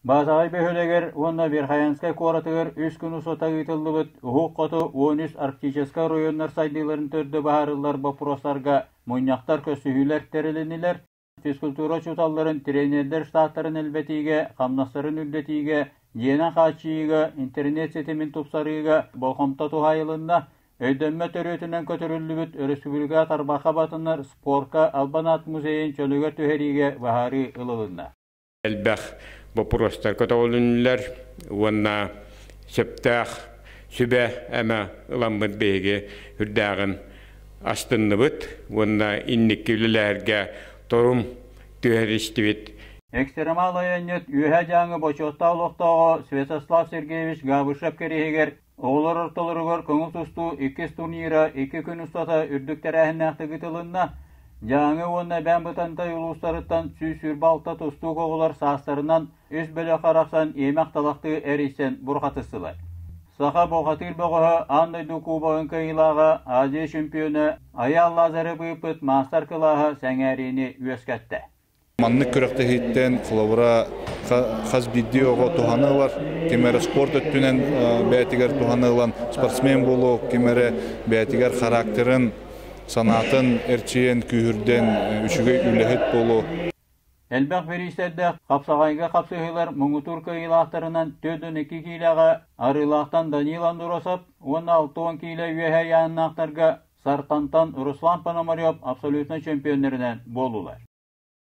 Баатаҕай бөһүөлэгэр уонна Верхоянскай куоратыгар үс күн устата ыытыллыбыт Уһук Хоту 13 арктическай оройуоннар сайдыыларын төрдө быһаарыллар боппуруостарга мунньахтар, көрсүһүүлэр тэрилиннилэр. Физкультура учууталларын, тренердэр штаттарын элбэтиигэ, хамнастарын үрдэтиигэ, дьиэнэн хааччыйыыга, интернет ситимин тупсарыыга болҕомто туһаайылынна. Өйдөммөт төрүөтүнэн көтүрүллүбүт өрөспүүбүлүкэ тарбахха батынар спорка Албан аат музейын чөлүгэр түһэриигэ быһаарыы ылылынна. Элбэх боппуруостар көтөҕүлүннүлэр уонна сөптөөх сүбэ эмэ ыламмыт биһиги үрдээҕин астынныбыт уонна инники үлэлэһэргэ торум түһэристибит. Экстремал айанньыт Үөһээ Дьааҥы бочуоттаах олохтооҕо Святослав Сергеевич Габышев кэриэһигэр оҕолор ортолоругар көҥүл тустуу иккис турнира икки күн устата үрдүк тэрээһиннээхтик ыытылынна. Дьааҥы уонна Эбээн Бытантай улуустарыттан 126 тустуук оҕолор саастарынан үс бөлөх арахсан иэмэх талахтыы эрийсэн бурҕатыстылар. Саха бухатыыр бөҕөһө аан дойду кубогын кыайыылааҕа Азия чемпиона Айаал Лазарев ыыппыт маастар-кылааһа сэҥээриини үөскэттэ. Маннык күрэхтэһииттэн холобура хас биирдии оҕо туһаны ылар, ким эрэ спорт өттүнэн бэйэтигэр туһаны ылан спортсмен буолуо, ким эрэ бэйэтигэр характерын, санаатын эрчийэн, күүһүрдэн үчүгэй үлэһит буолуо. Элбэх бириистэрдээх хапсаҕайга хапсыһыылар муҥутуур кыайыылаахтарынан 42 киилэҕэ Арыылаахтан Данил Андросов уонна 60 киилэ үөһэ ыйааһыннаахтарга Сартантан Руслан Пономарев абсолютнай чемпионнарынан буоллулар.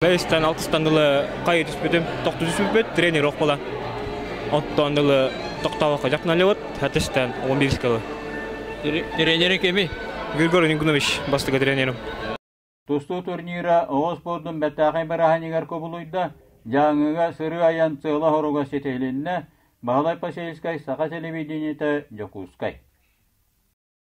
Бэстэн алтыстан дылы хайы түспүтүм, тохту түспүппүт, тренер ох буолан. Оттон дылы тохтообокко дьахналыбыт, хатыстан 11 кылы. Тренери кими? Григорий Никонович бастакы тренерим. Тустуу турнира оҕо спордун бэртээхэй бырааһынньыгар кубулуйда. Дьааҥыга сырыы-айан сыала-соруга ситиһилиннэ. Баһылай Посельскай, Саха телевидениетэ, Дьокуускай.